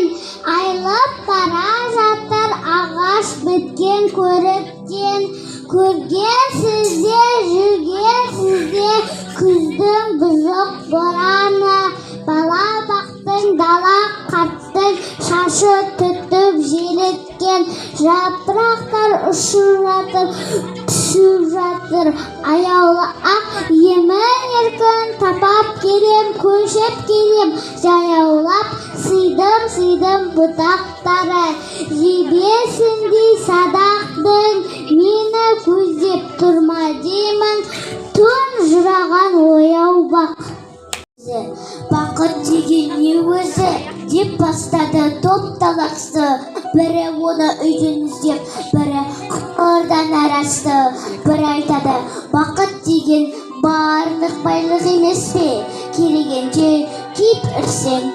Біткен. Айрылып бара жатыр ағаш біткен көріктен. Көргенсіздер, жүргенсіздер күздің бұзық бораны. Бала бақтың, дала қарттың шашы түтіп желіткен. Жапырақтар ұшып жатыр, түсіп жатыр аяулы ақ. Емін еркін тапап келем, көшіп келем жаяулап. Сыйдым, сыйдым бұтақтары жебесіндей садақтың. Мені көздеп тұрма деймін тұнжыраған ояу бақ. «Бақыт деген не өзі?» – деп бастады топ таласты. Бірі оны үйден іздеп, бірі қырдан арасты. Бірі айтады: «Бақыт деген барлық байлық емес пе? Керегенше киіп үрсең».